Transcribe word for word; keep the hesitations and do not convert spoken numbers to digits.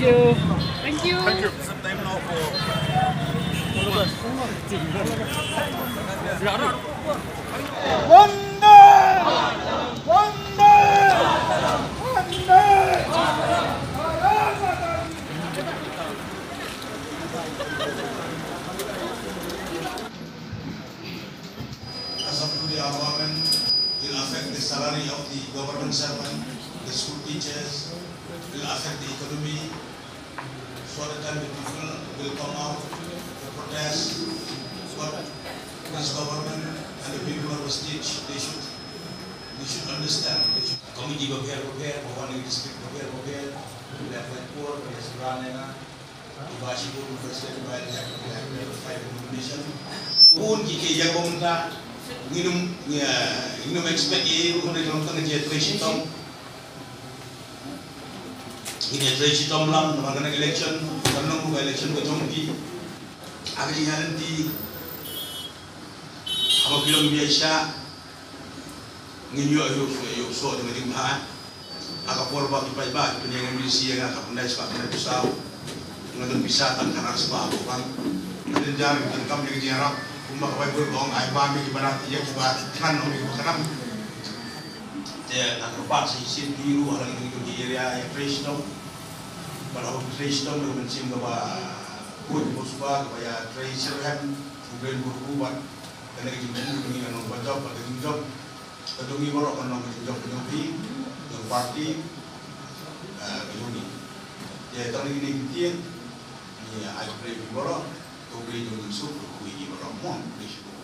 Thank you. Thank you. Some time now for Vande! Vande! Vande! As up to the government, will affect the salary of the government servant, the school teachers, will affect the economy. So the time the people will come out to protest, what this government and the people of the state, they should, they should understand. They should committee bapher bapher, bapher district bapher bapher, left right four, left right. Ba shi bun president ba ya, ya, ya, ya, nomination. Bun ki ki ya bun ta, nginum, ya, nginum expect e, bun da jong tang je trei shitom. Ngi trei shitom lang, namar kane election, kan long election ka jong ki. Aka ji ngan ti, aba ki long biasa. Ngin ïoh, ïoh, ïoh, ïoh, soh jong ka jingbha. Ha ka por ba ki paidbah ki pynïeng M D C ïa nga, ka pynïeng spah, pynïeng pisa. Nga don pisa tang khatar spah, ko bang. Ka jynjar ki kam ïa ka jingïarap. Kumba ka Baibl ka ong, ai bam ïa kiba rat, ïa kiba khlaiñ, ong ïa kiba khlaiñ. Te nga kyrpad shisien ïa ki ruh ha la ki area ïa trei shitom. Bad haba trei shitom, ka mynsiem kaba khuid, kaba suba, kaba ïatrei shitom. Khublei ruh bad kane ka jingkyrkhu jong ngi, ka long kaba jop, bad ka jingjop ka jong ngi baroh kan long ka jingjop ka jong phi, jong party, eh, ka jong ngi. Te tang kine ki ktien, ngi ai khublei ïa phi baroh, ka Blei un suk, ka jong ngi baroh mon, khublei shibun.